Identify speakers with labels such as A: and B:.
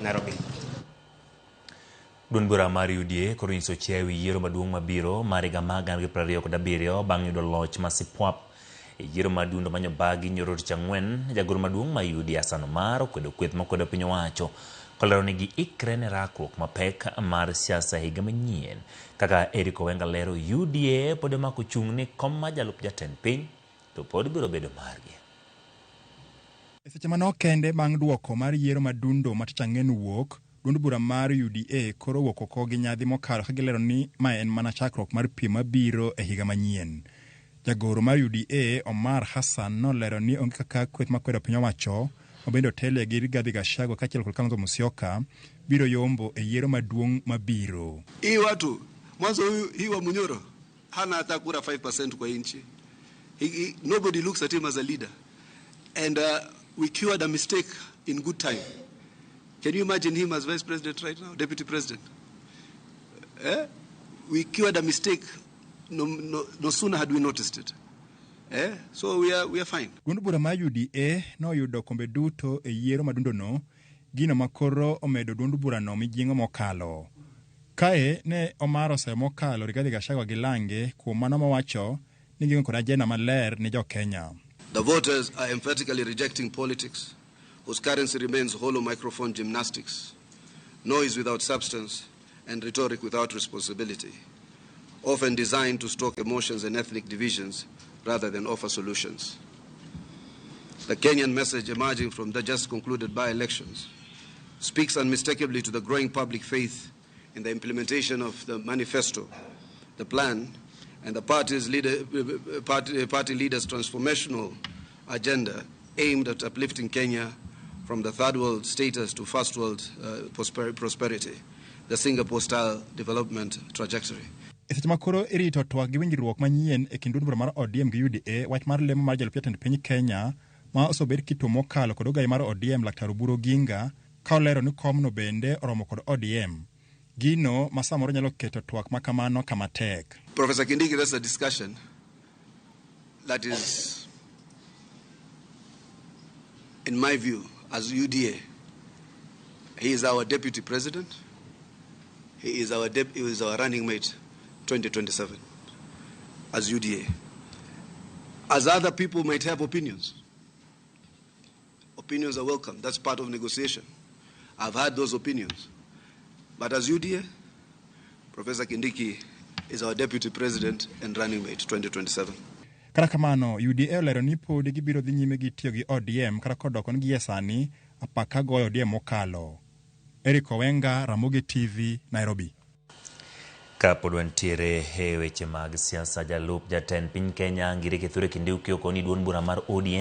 A: Nairobi.
B: Duond bura mar UDA koro onyiso chia ewi yiero maduong' mabiro mar higa mar 2027 bang' yudo loch ma sipwap. E yiero mar dundo manyobagi nyoro tich ang'wen, jagoro maduong' mar UDA Hassan Omar okwedo kweth makwedo piny owacho kolero ni giikre ne rakruok mapek mar siasa e higa manyien. Kaka Eric Owenga lero, UDA pod omako chung' ni kom mar jalup jatend piny to pod biro bedo margi.
C: E seche manok kende bang' duoko mar yiero madundo ma tich ang'wen wuok, duond bura mar UDA koro owuok oko gi nyadhi mokalo ka gilero ni mae en mana chakruok mar piem mabiro e higa manyien. Jagoro mar UDA Omar Hassan nolero ni onge kaka kweth makwedo piny owacho ma bende otelie gi Rigathi Gachagua kaachiel kod Kalonzo Musyoka biro yombo e yiero maduong' mabiro.
D: Hii watu mwanzo, huyu hii wa Munyoro hana hata kura 5% kwa nchi. Nobody looks at him as a leader. And we cured a mistake in good time. Can you imagine him as vice president right now, deputy president? Eh? We cured a mistake no sooner had we noticed it. Eh? So we are fine.
C: Duond bura mar UDA noyudo kombe duto e yiero madundono, gino ma koro omedo duond burano mijing'o mokalo. Kae ne Omar oseyo mokalo Rigathi Gachagua gi lange kuom mano mowacho ni gionge kod agenda maler ne jo Kenya.
D: The voters are emphatically rejecting politics whose currency remains hollow microphone gymnastics, noise without substance, and rhetoric without responsibility, often designed to stoke emotions and ethnic divisions rather than offer solutions. The Kenyan message emerging from the just concluded by-elections speaks unmistakably to the growing public faith in the implementation of the manifesto, the plan, and the party leader's transformational agenda aimed at uplifting Kenya from the third world status to first world prosperity, the Singapore-style development trajectory.
C: E seche ma koro irito twak gi winjruok manyien e kind duond bura mar ODM gi UDA, wach mar lemo mar jalup jatend piny Kenya ma osebed kituo mokalo kod ogai mar ODM Laktar Oburu Oginga ka olero ni komno bende oromo kod ODM. Gino ma samoro nyalo keto twak ma kamano kama tek.
D: Professor Kindiki, that's a discussion that is, in my view, as UDA, he is our deputy president. He is our running mate 2027 as UDA. As other people might have opinions. Opinions are welcome. That's part of negotiation. I've had those opinions. But as UDA, Professor Kindiki is our deputy president and running mate 2027.
C: Kata kamano, UDA olero ni pod gibiro dhi nyime gi tiyo gi ODM kata kodoko ni gie sani apaka goyo ODM mokalo. Eric Owenga, Ramogi TV, Nairobi.
B: Kapod wantiere e weche mag siasa, jalup jatend piny Kenya Ngire Kithure Kindiki okoni duond bura mar ODM